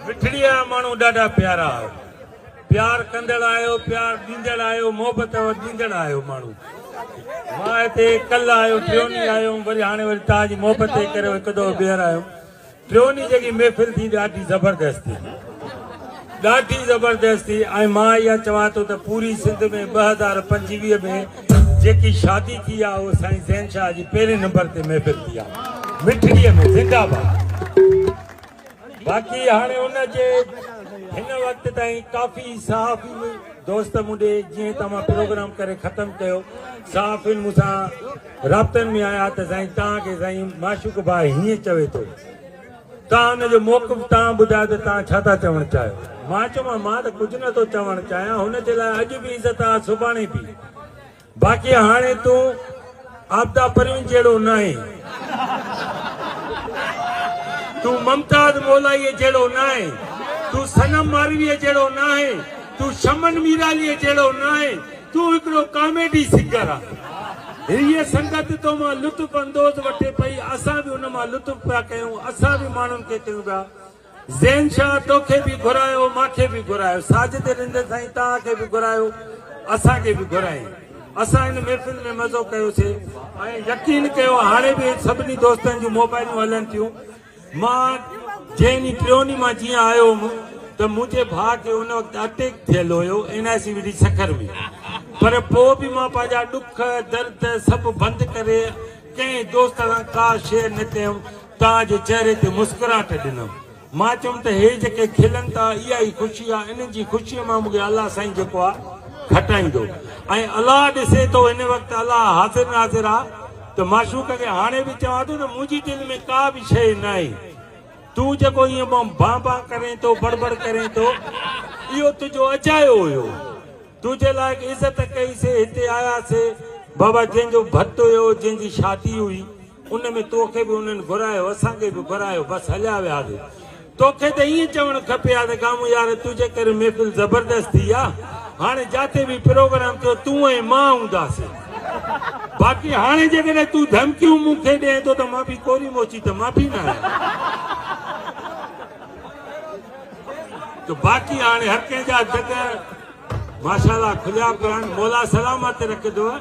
مٺڙي جا ماڻهو ڏاڍا پيارا آهيو. پيار ڪندڙ آهيو، پيار ڏيندڙ آهيو، محبت ڏيندڙ آهيو ماڻهو. مان هتي ڪلهه آيو، ٽيون ڏينهن آيو هيم، وري هاڻي وري توهان جي محبت جي ڪري هڪ دفعو ٻيهر آيو. ٽيون ڏينهن جيڪي محفل ٿي ڏاڍي زبردست ٿي. ڏاڍي زبردست ٿي ۽ مان اها چوان ٿو ته پوري سنڌ ۾ 2025 ۾ جيڪي شادي ٿي آ اهو سائين زين شاهه جي پهرين نمبر تي محفل ٿي آ مٺڙي ۾ زنده باد. باقي هاڻي ان جي هن وقت تائين ڪافي صحافي دوست مون ڏي جيئن ته مان پروگرام ڪري ختم ڪيو صحافين مون سان رابطن ۾ آيا ته سائين توهان کي سائين معشوق ڀاء هيئن چوي ٿو توهان ان جو موقف توهان ٻڌايو ته توهان ڇا ٿا چوڻ چاهيو مان چيومانس مان ته ڪجهه نه ٿو چوڻ چاهيان هن جي لاء اڄ به عزت آهي سڀاڻي به باقي هاڻي تون عابده پروين جهڙو ناهين. تون ممتاز مولائيء جهڙو ناهين. تون صنم مارويء جهڙو ناهين. تون شمن ميراليء جهڙو ناهين. تون هڪڙو ڪاميڊي سنگر آهين. هيء سنگت تو مان لطف اندوز وٺي پئي. اسان به ان مان لطف پيا ڪيون. اسان به ماڻهن کي ڪيون پيا. زين شاهه توکي به گهرايو مانکي به گهرايو ساجد رند سائين توهان کي به گهرايو اسان کي به گهرايائين اسان هن محفل ۾ مزو ڪيوسي ۽ يقين ڪيو هاڻي به سڀني دوستن جون موبائلون هلن ٿيون مان جنهن ڏينهن ٽيون ڏينهن مان جيئن آيو هوم ته منهنجي ڀاء کي ان وقت اٽيڪ ٿيل هيو N I C V D Sukkur ۾ پر پوء به مان پنهنجا ڏک درد سڀ بند ڪري ڪنهن دوست سان ڪا شيئر نه ڪيم توهان جي چهري تي مسڪراهٽ ڏنم. مان چيم ته هي جيڪي کلن ٿا اها ئي خوشي آ، انهن جي خوشيء مان مون کي الله سائين جيڪو آ کٽائيندو ۽ الله ڏسي ٿو هن وقت الله حاضر ناظر آ ته معشوق کي هاڻي به چوان ٿو ته منهنجي دل ۾ ڪا به شيء ناهي تون جيڪو ائين بان بان ڪرين ٿو بڙبڙ ڪرين ٿو اهو تنهنجو اجايو هيو. تنهنجي لائق عزت ڪئي سي هتي آيا سي بابا جنهن جو ڀت هيو جنهن جي شادي هئي ان ۾ توکي به انهن گهرايو اسان کي به گهرايو بس هليا وياسي توکي ته ائين چوڻ کپي ها ته گامون يار تنهنجي ڪري محفل زبردست ٿي آ هاڻي جاتي به پروگرام ٿيو تون ۽ مان هونداسي باقي هاڻي جيڪڏهن تون ڌمڪيون مون کي ڏئين ٿو ته مان به ڪوري موچي ته مان به نه آهيان. ته باقي هاڻي هر ڪنهن جا دڳ ماشاءالله کليا پيا آهن مولا سلامت رکندو.